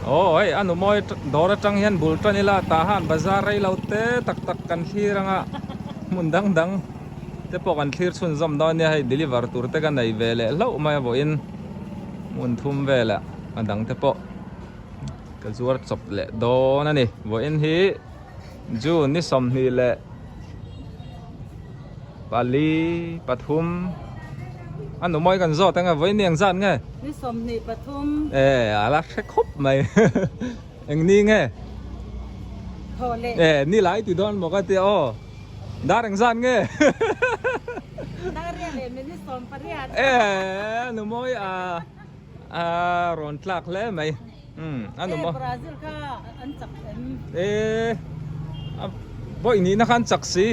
Aw hei a nu mawi dawr atang hian bul tan ila tah han bazar rei lo te tak tak kan thlir anga hmun dang dang te pawh kan thlir chhunzawm dawn nia hei deliver tur te ka nei ve leh hlauh mai a vawiin hmun thum velah a dang te pawh ka zuar chawp leh dawn a ni vawiin hi June ni 24 leh pali pathum a nu mawi kan zawt anga vawiin ni engzat nge? Ni 23. E a la hre khawp mai eng ni nge? Thaw leh. E ni lai ti dawn maw ka tia aw dar engzat nge? Dar riat leh minute 18. E nu mawi a a rawn tlak hle mai. Umm a nu maw. E Brazil kha an chak em? E a vawi nihna kha an chak si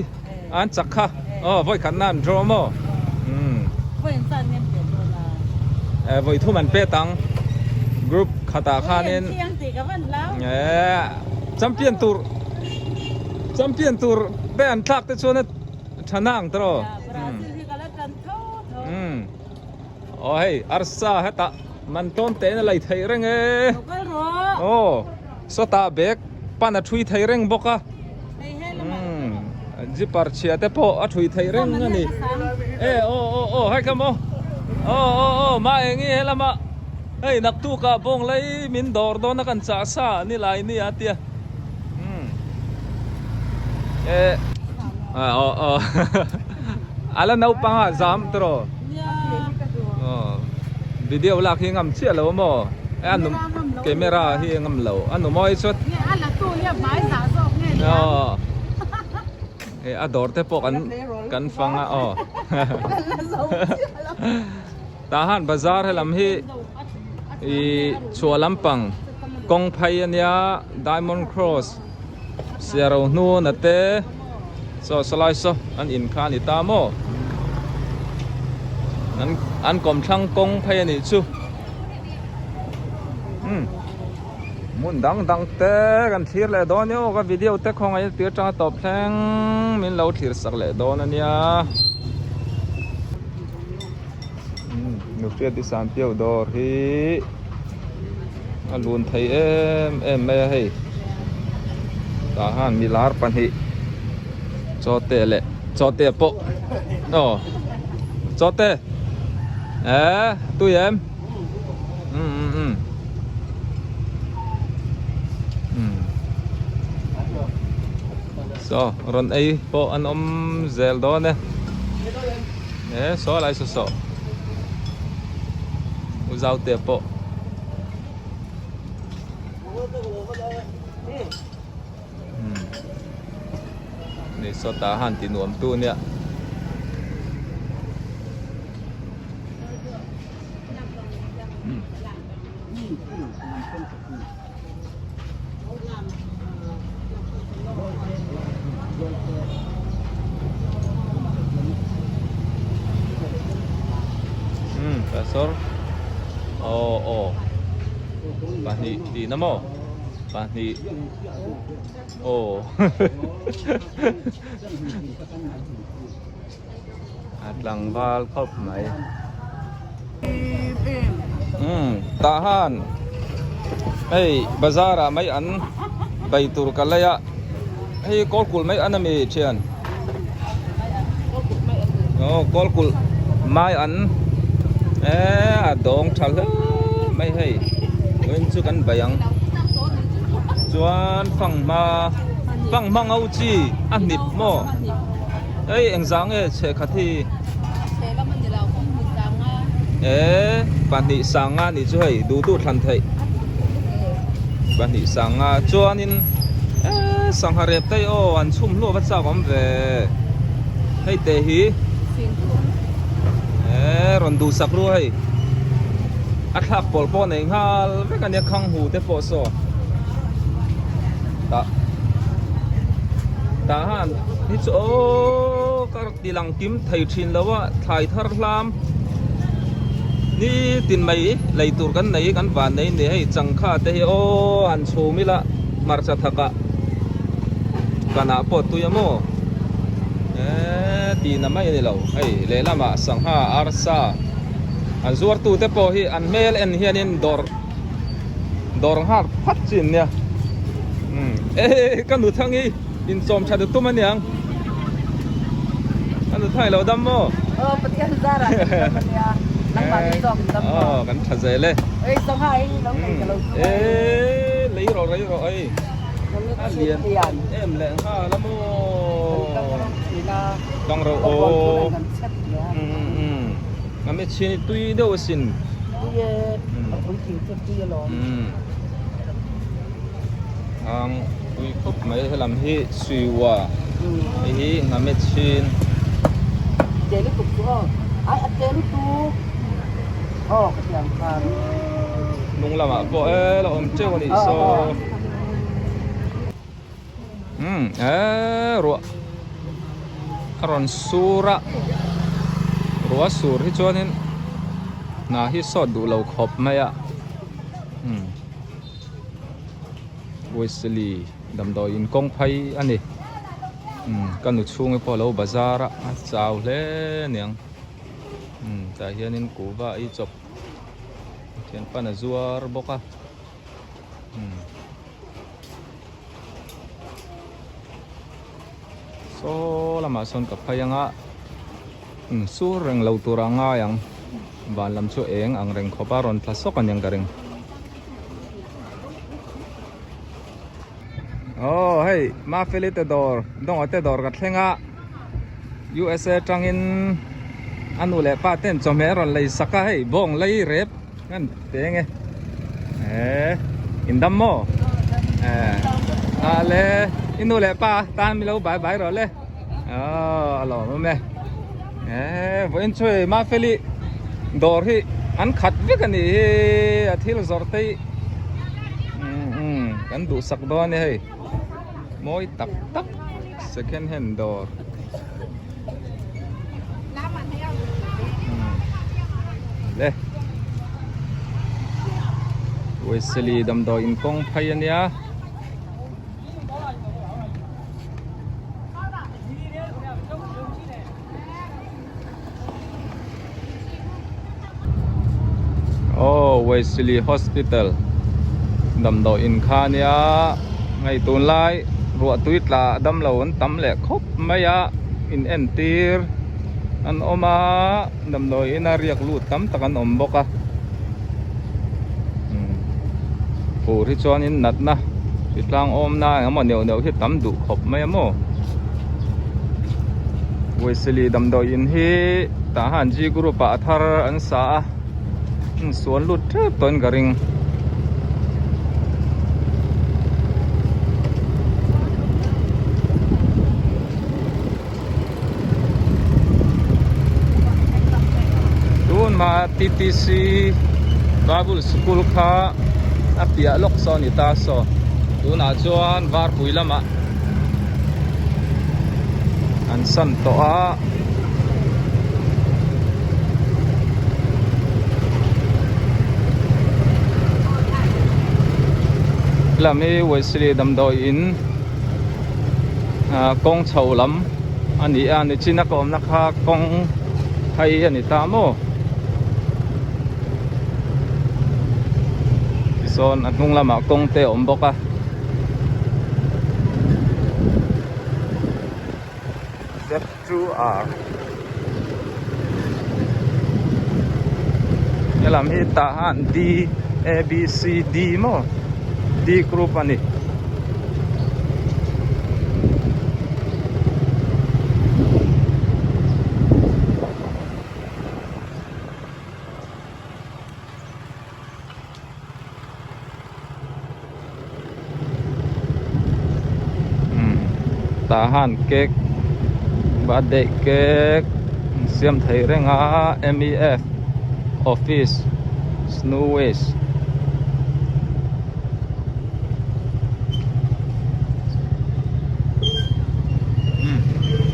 an chak kha aw vawi khatna an draw maw umm. Vawi an chan nge pet dawn a? E vawi thum an pet ang group khatah khanin. Vawi an thiang tih ka van hlau. E champion tur champion tur te an thlak te chuan a tha nang tawh. Brazil hi ka la tan tho tho. Umm. Aw hei arsa hetah man tawn tein a lei theih reng e. Lo kal rawh. Aw sawtah bag pan a thui thei reng bawk a. Hei he lamah lo kal rawh. Zipper chhia te pawh a thui thei reng a ni. E aw aw aw hei kha maw. Aw aw aw mah eng i he lamah hei naktukah bawng lai min dawr dawn a kan chah sa ni lai ni a tia. Umm e aw aw ala naupang a zam tawh. Video lak hi ngam chiah lo maw e a num camera hi ngam lo a nu mawi chuan e a dawr te pawh kan kan fang a aw tah han bazar helam hi ih chhuah lampang kawng phei ania diamond cross siaro hnun a te Saw salai saw an in kha a ni ta maw? An an kawmthlang kawng phei a nih chu. Umm hmun dang dang te kan thlir leh dawn nia aw ka video te khawngaih a tir atanga tawp thleng min lo thlir sak leh dawn a nia. Umm Nuhriat i san piau dawr hi a lun thei em em mai a hei tah han milar pahnih chawte leh chawte pawh aw chawte eh tui em um um um um saw rawn ei pawh an awm zel dawn e. E saw lai saw saw u zau te pawh ni saw ta han ti nuam tu nia Umm pastor aw aw pahnih tihna maw pahnih aw a tlangval khawp mai umm tah han hei bazar ah mai an bei tur ka lei a hei kawl kulh mai an ami thian aw kawl kulh mai an eee a dawng tha hle mai hei vawiin chu kan bei ang chuan fanghma fanghma ngo chi a hnip maw. Hei engzah nge chhe khat hi? Chhe lam a ni lo, pahnih sang nga. E, pahnih sang nga nih chu hei, duh duh thlan theih. Pahnih sang nga chuanin e sangha rep te hi aw an chhum hluah va chak awm ve. Hei te hi e rawn duhsak ru hei. A thlak pawlh pawh nei nghal vek a nia khang hu te pawh saw. Tah tah han hi chu aw ka ti lang kim thei thin lo a thlai thar hlam ni tin mai lei tur kan nei kan van nei ni hei changkha te hi aw han chhum ila hmarcha thakah kanah pawh tui a maw eee tihna mai a ni lo hei lehlamah sangha arsa an zuartute pawh hi an hmel en hianin dawrh. Dawr nghak phat chin nia. Umm e ka nu thang hi inchawm tha duh tum aniang. Ka nu thang i lo dam maw? Aw Pathian zarah kan dam ania. Nangmah ni zawk in dam maw? Aw kan tha zel e. Ei sangha hi lo nei ka lo tum a. E lei rawh rei rawh ei. A lian em leh nghal a maw? Kang ro aw. Ngam e chhin i tui deuh asin. Tui e, a puitling chu tui alawm. Ang tui khawp mai helam hi suiwa hei hi ngam e chhin. Te lutuk chu aw, ai a te lutuk aw ka ti ang khan. Hnung lamah pawh e la awm teuh a nih saw. Umm eee ruah a rawn sur a ruah a sur hi chuanin hna hi sawt duh lo khawp mai a umm Wesley damdawi in kawng phei a ni umm ka nu chhungi pawh a lo bazar a a chau hle aniang umm tah hianin kuhva ei chawp thianpan a zuar bawk a umm. Saw lamah sawn ka phei anga sur reng lo tur a ngai ang van lam chu eng ang reng khawp a rawn tla sawk aniang ka ring. Aw hei Mafeli te dawr Dawnga te dawr ka thleng a USA tangin a nu leh pa ten chawhmeh a rawn lei sak a hei bawng lei rep. Ngan teng e. Eh, in dam maw? Eh. A le, inu le pa tan mi lo bai bai ro le. Oh, a lawm awm e. Eh, vawiin chu hei Mafeli dawr hi an khat vek a nih hi a thil zawrh te hi kan duhsak dawn a ni hei. Mawi tak tak second hand dawr. Le. Wesley damdawi in kawng phei a nia. Aw Wesley Hospital damdawi in kha ania hei tunlai ruah tui tla damlo an tam leh khawp mai a in entir an awm a damdawi ina riak lut tam tak an awm bawk a fur hi chuanin natna hritlang awmna engemaw neuh neuh hi tam duh khawp mai a maw. Wesley damdawi in hi tah hian G group ah a thar an sa a an suan lut tep tawh in ka ring. Tun hma TTC Bible School kha a piah lawk saw a ni ta saw tunah chuan varpui lamah an san tawh a. Helam hi Wesley damdawi in kawng chho lam a ni a nichina ka awmna kha kawng phei a ni ta maw tisawn a hnung lamah kawng te a awm bawk a. Z2R helam hi tah han D A B C D maw D group a ni. Tah han cake birthday cake an siam thei reng a M E F office snow waste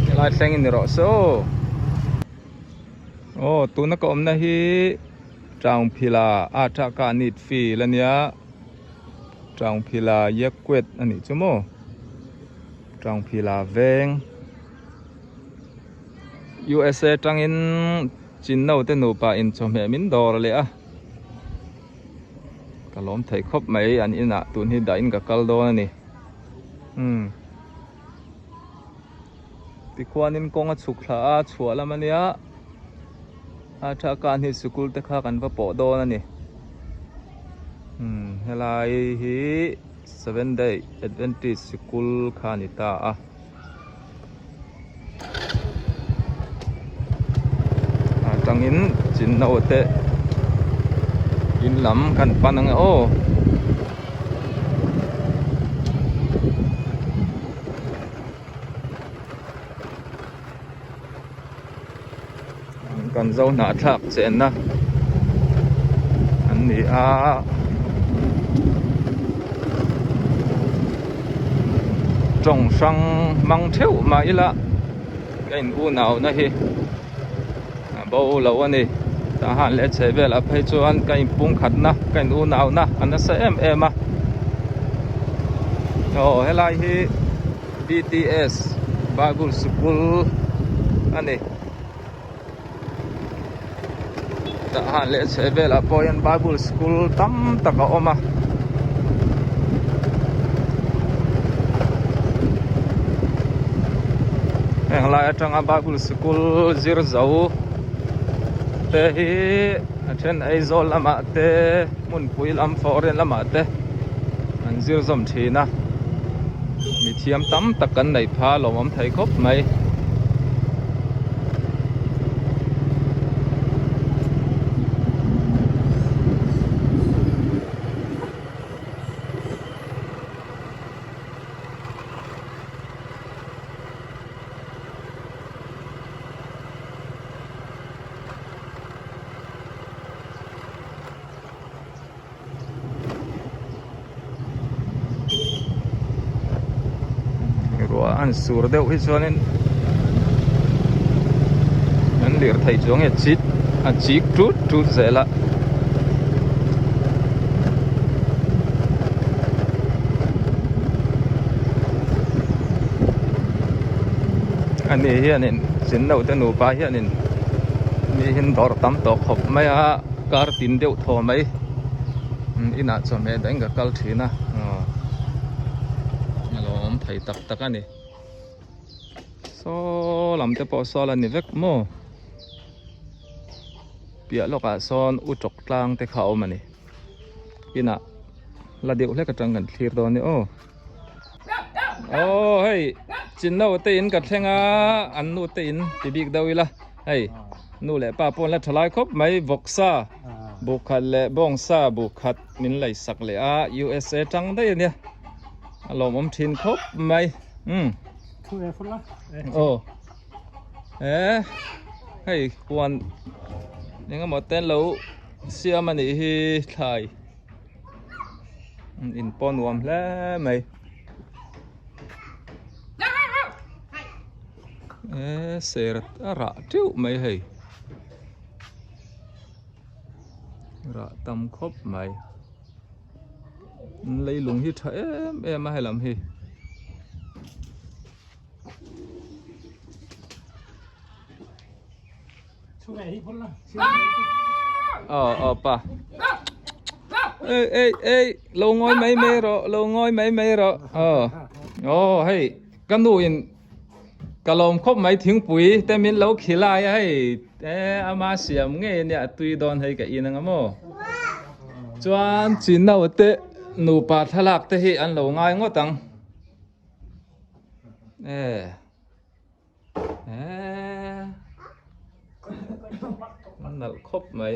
helai thleng in ni rawh se aw aw tuna ka awmna hi. Changphila a thaka nit feel a nia Changphila Yakwet a nih chu maw Changphila veng USA tangin Chinno te nupa in chawhmeh min dawr leh a. Ka lawm thei khawp mai an inah tun hi dahin ka kal dawn a ni. Umm tikhuanin kawng a chhuk thla a chhuah lam a nia a tha khan hi sikul te kha kan va pawh dawn a ni. Umm helai hi seven day adventist sikul kha a ni ta a. Atangin chinno te in lam kan pan ang e aw. Kan zo hnahthlak chenna an ni a. Tawng hrang hmang theuh mah ila ka in unau na hi a bo lo a ni. Tah han leh chhe velah phei chuan ka in pungkhat na ka in unau na a nasa em em a. Aw helai hi B_T_S Bible Sikul a ni. Tah han leh chheh velah pawh hian Bible School tam tak a awm a. Heng lai atanga Bible School zir zo te hi a then Aizawl lamah te hmunpui lam foreign lamah te an zir zawm thin a mithiam tam tak kan neih pha a lawmawm thei khawp mai. Ruah an sur deuh hi chuanin an lirthei chuang hi a chit a chik tut tut zel a. Ani hianin chin no te nupa hianin mi hin dawr tam tawh khawp mai a kar tin deuh thaw mai inah chawhmeh dahin ka kal thin a a lo awm thei tak tak a ni saw lam te pawh saw la ni vek maw piah lawkah sawn u tawk tlang te kha a awm a ni inah la deuh hlek atang kan thlir dawn a ni aw. Aw hei chinno te in ka thleng a an nu te in ti bik deuh ila hei nu leh pa pawh an la tha lai khawp mai vawksa bukhat leh bawngsa bukhat min lei sak leh a USA tang daih ania a lawmawm thin khawp mai umm aw e hei huan engemaw te an lo siam anih hi thlai. In pawh nuam hle mai e ser a rah teuh mai hei rah tam khawp mai leilung hi tha em em a helam hi. Ờ ờ pa. Ê ê ê, lo ngoi mai mai rawh, lo ngoi mai mai rawh. Ờ. Ồ hei, ka nu in ka lawm khawp mai thingpui te min lo khilai a hei. E ama siam ngei ania a tui dawn hei ka in anga maw. Chuan chinau te nupa thlalak te hi an lo ngai ngawt ang. E. Nalh khawp mai.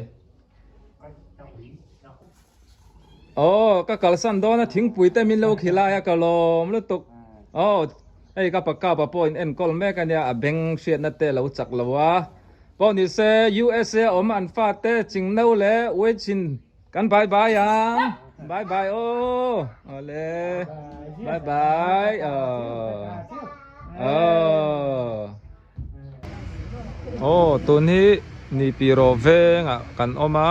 Aw ka kalsan dawn a thingpui te min lo khilai a ka lawm lutuk. Aw hei ka pa kapa pawh in enkawl mek ania a beng hriatna te lo chak lo a. Pawh ni se USA awm an fate chingno leh uaichin kan bye bye ang. Bye bye aw. Awle bye bye aw. Aw tun hi ni pi rawh veng ah kan awm a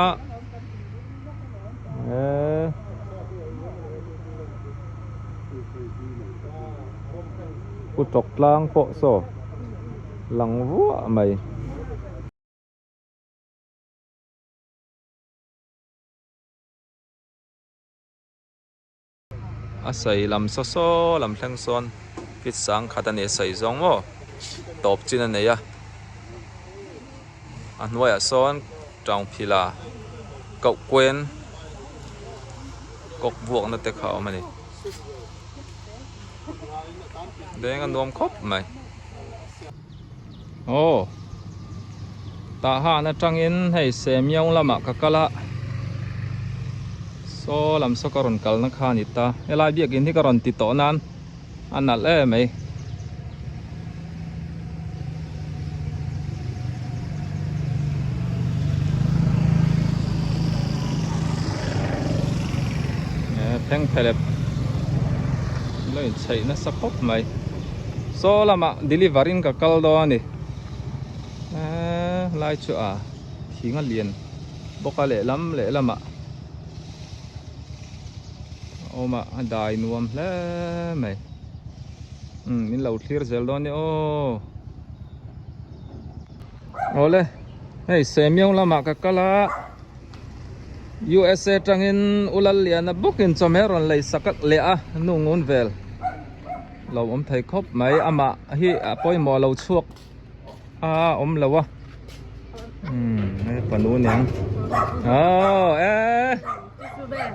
pu tawk tlang pawh saw lang vuah mai. A sei lam saw saw lam thleng sawn feet sang khat a ni a sei zawng maw tawp chin a nei a a hnuaiah sawn taungphila koh kuen kawk vuakna te kha a awm a ni beng a nuam khawp mai aw tah han atangin hei semiang lamah ka kal a saw lam saw ka rawn kalna kha a ni ta helai biakin hi ka rawn ti tawh nan a nalh em mai. Phengphehlep lo inchheih nasa khawp mai saw lamah deliver in ka kal dawn a ni eee lai chu a thing a lian bawk a lehlam lehlamah a awm a a dai nuam hle mai umm min lo thlir zel dawn nia aw awle hei semiang lamah ka kal a USA tangin Ulalliana bawkin chawhmeh rawn lei sak leh a nu ngun vel lo awm thei khawp mai amah hi a pawimawh lo chhuak a awm lo a umm hei fanu aniang aw e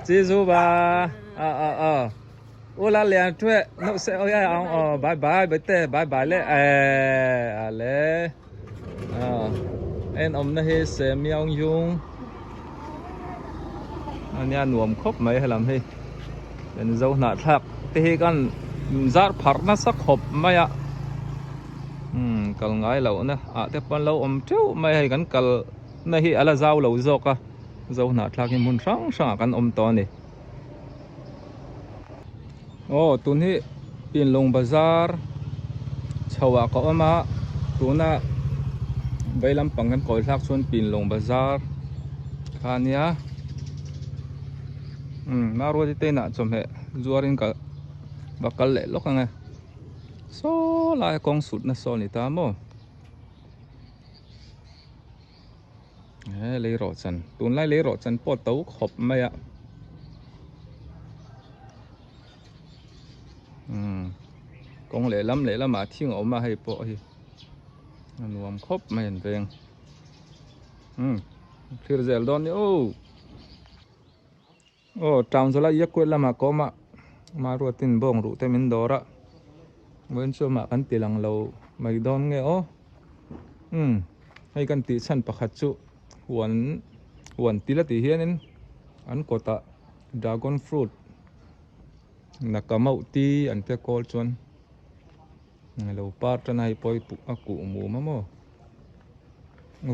chizu ba a a a ula lian thue no se oi ai ang aw bye bye bete bye bye le e a le a en awmna hi semiang yung ania nuam khawp mai helam hi en zo hnahthlak te hi kan zar pharh nasa khawp mai a umm kal ngai loh na ah te pawh an lo awm teuh mai a hei kan kal na hi a la zau lo zawk a zo hnahthlak hi hmun hrang hrang ah kan awm tawh a ni aw tun hi pinlung bazar chho ah ka awm a tuna vei lampang kan kawi thlak chuan pinlung bazar kha a nia umm maruati te inah chawhmeh zuarin ka va kal leh lawk ang e. Saw lai kawng sutna saw a ni ta maw he lei rawh chan tunlai lei rawh chan pawh to khawp mai a umm kawng lehlam lehlamah thing a awm a hei pawh hi a nuam khawp mai an veng umm thlir zel dawn ni aw. Aw town zawla Yakuat lamah ka awm a Maruatin bawng ruh te min dawr a vawiin chu amah kan ti lang lo mai dawn nge aw umm hei kan tih chhan pakhat chu huan huan til a tih hianin an kawtah dragon fruit nakamauh ti an tia kawl chuan lo par tan a hei pawh hi a kuh mum a maw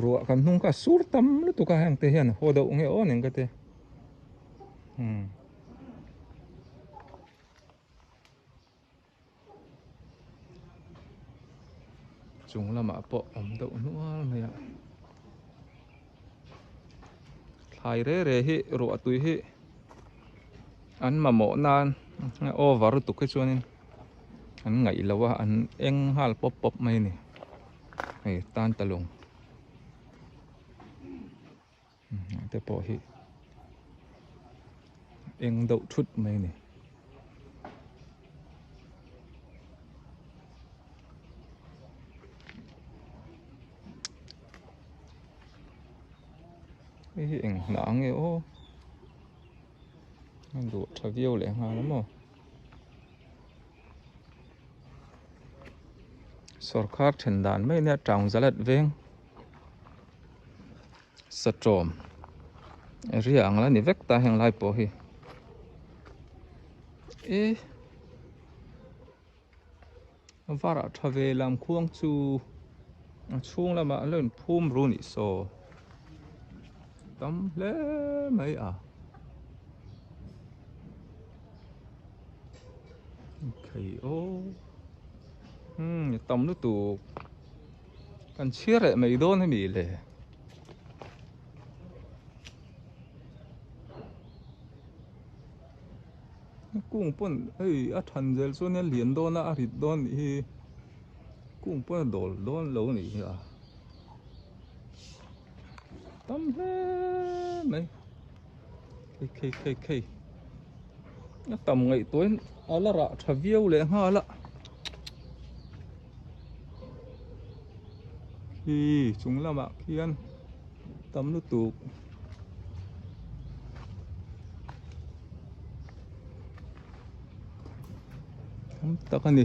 ruah kan hnung kha a sur tam lutuk a heng te hian haw deuh nge aw nen ka ti. Hmm. Chung lamah pawh awm deuh hnual mai a. Thlai re re hi ruah tui hi an mamawh nan over lutuk hi chuanin an ngaih lo a an eng nghal pawp pawp mai a ni. Hei tan talung. Te pawh hi eng deuh thut mai a ni. Hei hi eng hnah ang nge aw a duh tha viau leh nghal a maw. Sawrkar then dan mai nia town zalat veng. Satawm area ang la ni vek ta heng lai pawh hi e a varah tha ve lam khuang chu a chhung lamah an lo in phum ru nih saw tam hle mai a okay aw umm tam lutuk. Kan chhiar leh mai dawn ami le. Kung pawn hei a than zel chuan a lian dawn a a rit dawn nih hi kung pawn a dawl dawn lo nih hi a tam hle mai khei khei khei khei. A tam ngaihtuahin a la rah tha viau leh nghal a. Khi chung lamah khian tam lutuk. Tam tak a ni.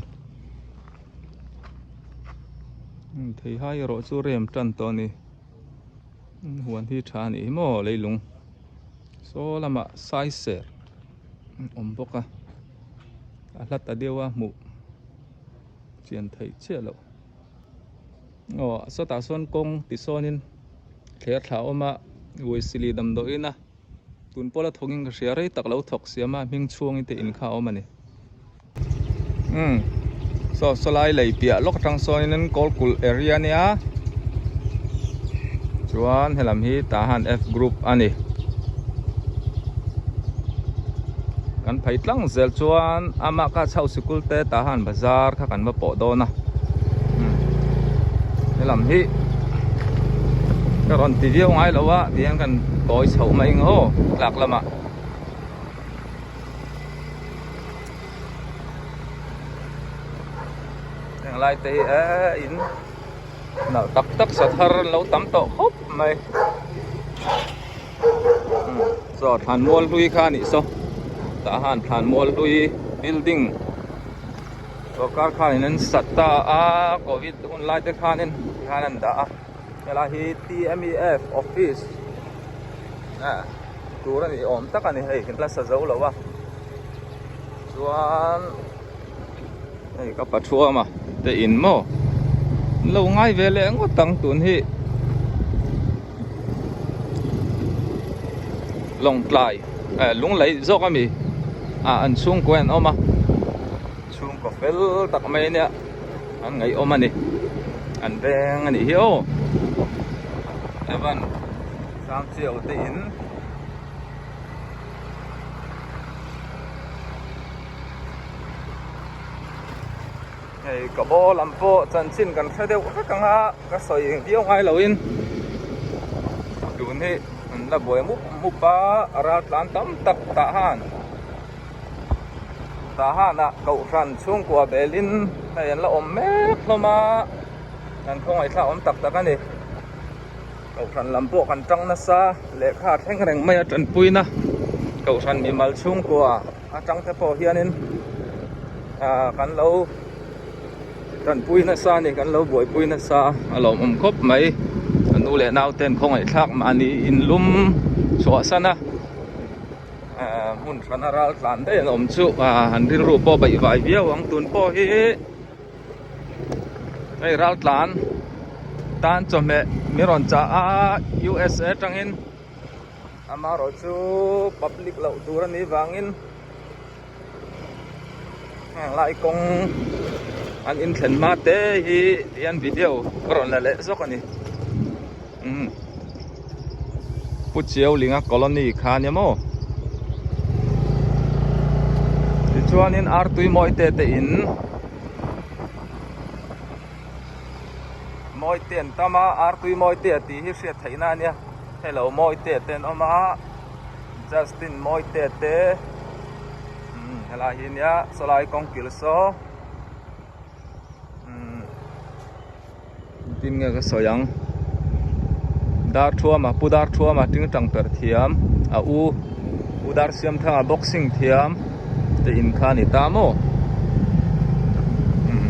Theihai erawh chu rem tan tawh a ni. Huan hi tha a nih hi maw leilung. Saw lamah saiser an awm bawk a a hla ta deuh a hmuh chian theih chiah loh aw sawtah sawn kawng ti sawnin thler thla a awm a Wesley damdawiin a tun pawla thawkin ka hria rei tak lo thawk siam a hming chhungin te in kha a awm a ni umm saw sawlai lei piah lawk atang sawnin kawlkulh area a nia chuan helam hi Tahan F group a ni kan phei tlang zel chuan amah kha chho sikul te Tahan bazar kha kan va pawh dawn a helam hi ka rawn ti viau ngai lo a tihian kan kawi chhoh mai ang aw tlak lamah. Heng lai te hi eee in nalh tak tak sa thar an lo tam tawh khawp mai chaw thlan mual hlui kha a nih saw tah han thlan mual hlui building sorkar khanin an sat ta a covid hun lai te khanin tikhan an dah a helai hi T_M_E_F office ah. Tur a ni awm tak a ni hei la sa zo lo a chuan hei ka pathuama te in maw an lo ngai ve leh ngawt ang tun hi lawngtlai eh lunglei zawk a mi ah an chhungkaw an awm a chhungkaw fel tak mai ania an ngaihawm a ni an veng a nih hi aw Evan. Sang chiau te in hei ka ball lam pawh chanchin kan hre deuh vek ang a ka sawi viau ngai lo in tun hi an la buai mup mup a a ral tlan tam tak tah han tah han ah kohhran chhungkua bel in hei an la awm mek hlawm a kan khawngaih thlak awm tak tak a ni. Kohhran lam pawh kan tang nasa lehkha thleng reng mai a tanpuina kohhran mimal chhungkua atang te pawh hianin ah kan lo tanpui nasa a ni kan lo buaipui nasa a lawmawm khawp mai a nu leh nau ten khawngaih thlak mahni inlum chhuah san a ah hmun hrana ral tlan daih an awm chu ah an rilru pawh baih vai viau ang tun pawh hi. Hei ral tlan tan chawhmeh min rawn chah a USA atangin amaherawh chu public loh tur a nih vangin heng lai kawng an inthlen hma te hi tihian video ka rawn la leh zawk a ni umm Pu Chiaulinga colony kha ania maw tichuanin artui mawi te te in mawi te an tam a artui mawi te a tih hi hriat theih na ania hello mawi te te an awm a Justin mawi te te umm helai hi nia sawlai kawng kil saw umm. Tin nge ka sawi ang dar thuama pu dar thuama tingtang perh thiam a u pu dar siam thanga boxing thiam te in kha a ni ta maw umm.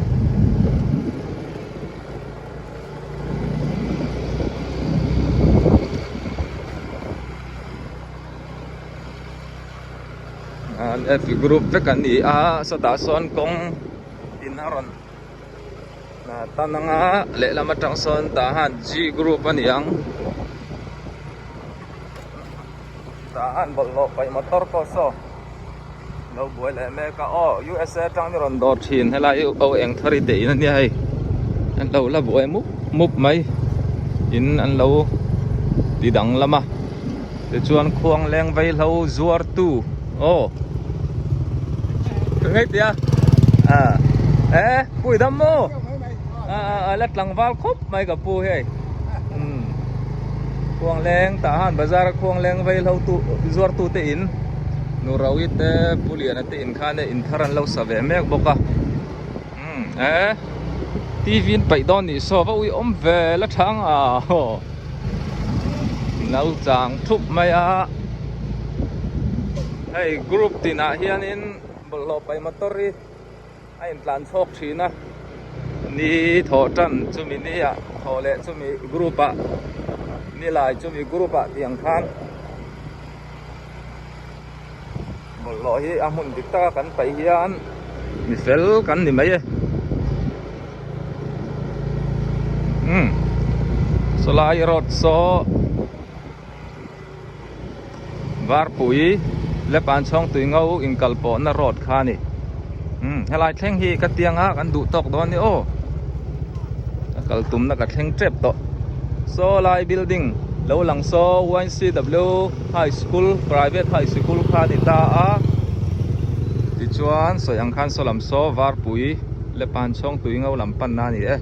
An F group vek an ni a sawtah sawn kawng in a rawn. Tan anga lehlam atang sawn tah han G group a ni ang tah han bawlhhlawh paih motor pawh saw lo buai leh mek a aw USA atang ni rawn dawr thin helai hi aw eng thar i teh in a nia hei an lo la buai mup mup mai in an lo ti danglam a tichuan khuang leng vaihlo zuar tu aw. Ka ngei tia a e pui dam maw a a la tlangval khawp mai ka pu hei umm khuang leng tah han bazar a khuang leng vei hlo tu zuar tu te in Nurawi te Pu Liana te in khan in thar an lo sa ve mek bawk a umm eh T V an paih dawn nih saw va ui awm ve la thang a haw lo chang thup mai a hei group tinah hianin bawlhhlawh paih motor hi a intlan chhawk thin a ni thawh tan chumi ni ah thawh leh chumi group ah ni lai chumi group ah tih ang khan bawlhhlawh hi a hmun dik taka kan paih hian mi fel kan ni mai e umm sawlai road saw Varpui Lepan chhawng tui ngo inkal pawhna road kha a ni. Umm helai thleng hi ka tiang a kan duh tawk dawn ni aw. Ka kal tumna ka thleng tep tawh. Saw lai building lo lang saw YCW High School Private High Sikul kha a ni ta a. Tichuan sawi ang khan saw lam saw Varpui Lepan chhawng tui ngo lam panna a ni e.